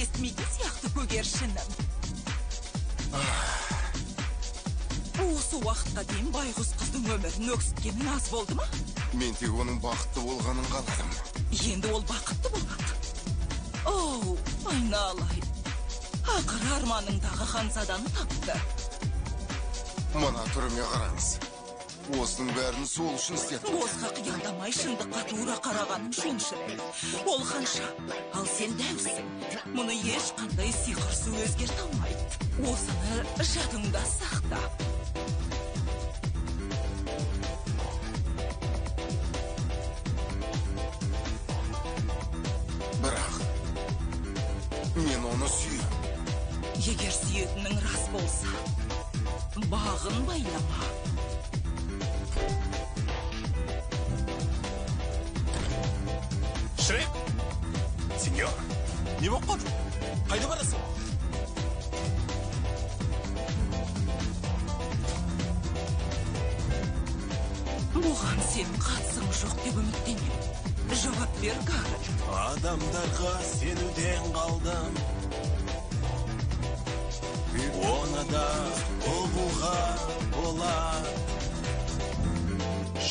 естімейтін сияқты, көгершінім. Осы уақытқа дейін байғұс қыздың өмірін өксіткенің аз болды ма? Мен тек оның бақытты болғанын қаладым. Енді ол бақытты болады. Оу, айналайын. Ақыры арманыңдағы ханзаданы тапты. Мына түріме қараңыз. Осының бәрін сол үшін істедім. Босқа қиялдамай шындыққа тура қарағаның жөн, Шрек. Ол ханша, ал сен дәусің. Мұны ешқандай сиқыр су өзгерте алмайды. Осыны жадыңда сақта. Бірақ мен оны сүйем. Егер сүйетінің рас болса, бағын байлама. Шрек! Сеньор, не болып қалдың? Қайда барасың? Бұған сенің қатысың жоқ деп үміттенемін. Жауап бер, Гарольд. Адамдарға сенуден қалдым. Оны да ұғуға болады.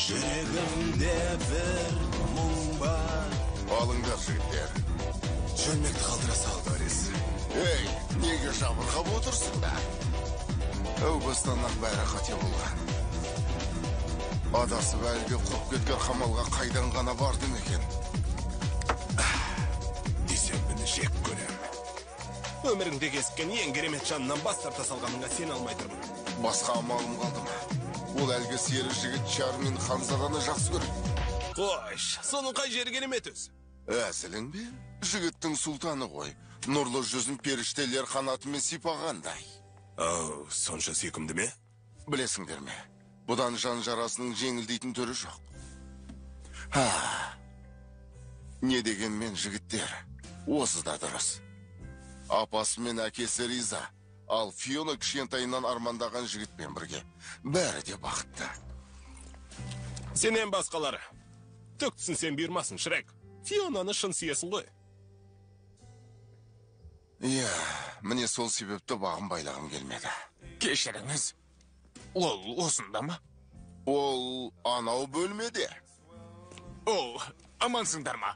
Жүрегімде бір мұң бар. Алыңдар, жігіттер. Шөлмекті қалдыра сал, Дорис. Ей, неге жабырқап отырсыңдар? Әу бастан-ақ бәрі қате болған. Адасып әлгі құрып кеткен қамалға қайдан ғана бардым екен? Дүйсенбіні жек көрем. Өміріңде кезіккен ең керемет жанынан бас тарта салғаныңа сене алмай тұрмын. Басқа амалым қалды ма? Ол әлгі сері жігіт Чармин ханзаданы жақсы көреді. Қойш, соның қай жері керемет өзі? Әзілің бе? Жігіттің сұлтаны ғой. Нұрлы жүзін періштелер қанатымен сипағандай. Ау, сонша сүйкімді ме? Білесіңдер ме? Бұдан жан жарасының жеңілдейтін түрі жоқ. Не дегенмен, жігіттер, осы да дұрыс. Апасы мен әкесі риза, ал Фиона кішкентайынан армандаған жігітпен бірге. Бәрі де бақытты. Сенен басқалары. Түк түсінсем бұйырмасын, Шрек. Фионаны шын сүйесің ғой. Иә, міне сол себепті бағым байлағым келмеді. Кешіріңіз. Ол осында ма? Ол анау бөлмеде. О, амансыңдар ма?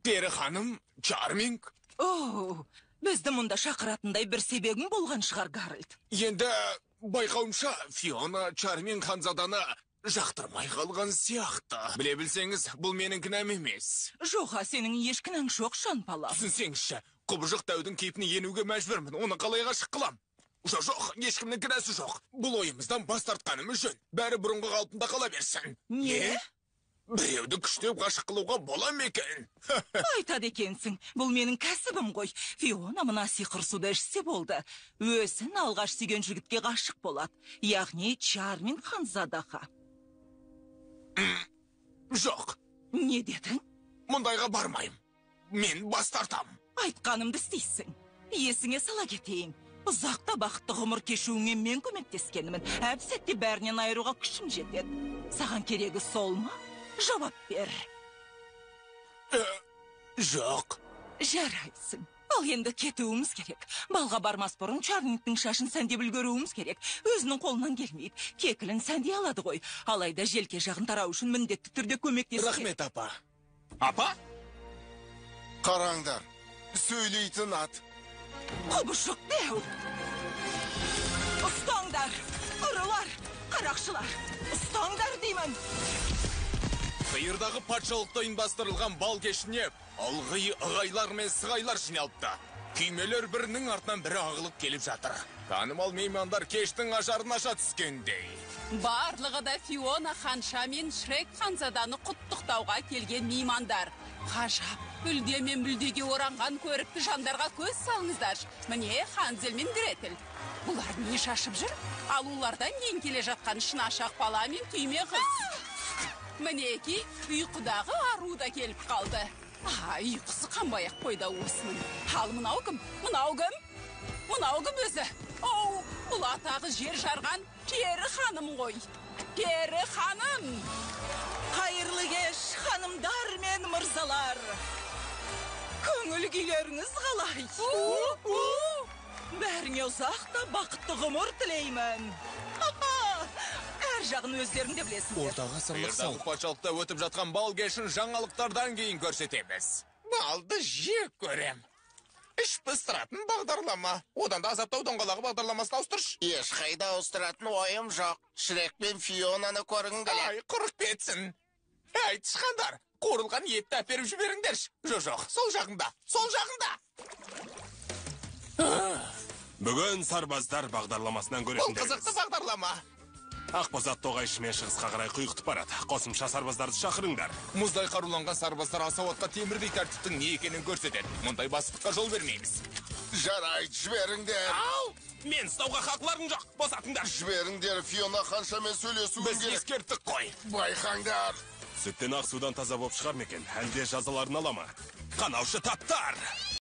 Пері ханым, Чарминг. О, бізді мұнда шақыратындай бір себебің болған шығар, Гарольд. Енді байқауымша, Фиона Чарминг ханзаданы жақтырмай қалған сияқты. Біле білсеңіз, бұл менің кінәм емес. Жоға, сенің еш кінәң жоқ, жан балам. Түсінсеңізші, құбыжық дәудің кейпіне енуге мәжбүрмін. Оны қалай ғашық қылам? Жоқ, ешкімнің кінәсі жоқ. Бұл ойымыздан бас тартқанымыз жөн. Бәрі бұрынғы қалпында қала берсін. Не? Біреуді күштеп ғашық қылуға бола ма екен? Айтады екенсің. Бұл менің кәсібім ғой. Фиона мына сиқыр суды ішсе болды. Өзін алғаш сүйген жігітке ғашық болады. Яғни Чармин ханзадаға. Жоқ. Не дедің? Мұндайға бармаймын. Мен бас тартам. Айтқанымды істейсің. Есіңе сала кетейін. Ұзақта бақытты ғұмыр кешуіңе мен көмектескенмін. Әп-сәтте бәрінен айыруға күшім жетеді. Саған керегі сол ма? Жауап бер. Жоқ. Жарайсың. Ал енді кетуіміз керек. Балға бармас бұрын Чарнингтің шашын сәндеп үлгеруіміз керек. Өзінің қолынан келмейді. Кекілін сәндей алады ғой. Алайда желке жағын тарау үшін міндетті түрде көмектесу. Рахмет, апа. Апа? Қараңдар, сөйлейтін ат. Құбыжық дәу. Ұстаңдар, ұрылар, қарақшылар. Ұстаңдар деймін. Қиырдағы патшалықта ұйымдастырылған бал кешіне ылғи ығайлар мен сығайлар жиналыпты. Күймелер бірінің артынан бірі ағылып келіп жатыр. Танымал меймандар кештің ажарын аша түскендей. Барлығы да Фиона ханша мен Шрек ханзаданы құттықтауға келген меймандар. Ғажап, үлде мен мүлдеге оранған көрікті жандарға көз салыңыздаршы. Міне Ханзель мен Гретель. Бұлар не шашып жүр? Ал олардан кейін келе жатқан шынашақ бала мен түйме қыз. Мінекей, ұйқыдағы ару да келіп қалды. Ұйқысы қанбай-ақ қойды осының. Ал мынау кім? Мынау кім? Мынау кім өзі? Оу, бұл атағы жер жарған Пері ханым ғой. Пері ханым! Қайырлы кеш, Ханымдар мен мырзалар. Көңіл күйлеріңіз қалай? Бәріңе ұзақ та бақытты ғұмыр тілеймін. Әр жағын өздерің де білесіңдер. Орта ғасырлық Қиырдағы сал. патшалықта өтіп жатқан бал кешін жаңалықтардан кейін көрсетеміз. Балды жек көрем. Іш пыстыратын бағдарлама. Одан да азаптау доңғалағы бағдарламасын ауыстыршы. Ешқайда ауыстыратын ойым жоқ. Шрек пен Фионаны көргім келеді. Ай, құрып кетсін. Әй, тышқандар, қуырылған етті әперіп жіберіңдерші. Жоқ, сол жағында, сол жағында. Бүгін сарбаздар бағдарламасынан Бұл көретіндеріңіз. қызықты бағдарлама. Ақбозат тоғай ішімен шығысқа қарай құйғытып барады. Қосымша сарбаздарды шақырыңдар. Мұздай қаруланған сарбаздар асауатқа темірдей тәртіптің не екенін көрсетеді. Мұндай бастыққа жол бермейміз. Жарайды, жіберіңдер. Ау! Мен ұстауға хақыларың жоқ. Босатыңдар. Жіберіңдер, Фиона ханшамен сөйлесуім Біз керек. ескерттік қой. Байқаңдар. Сүттен ақ судан таза боп шығар ма екен? Әлде жазаларын ала ма? Қанаушы таптар!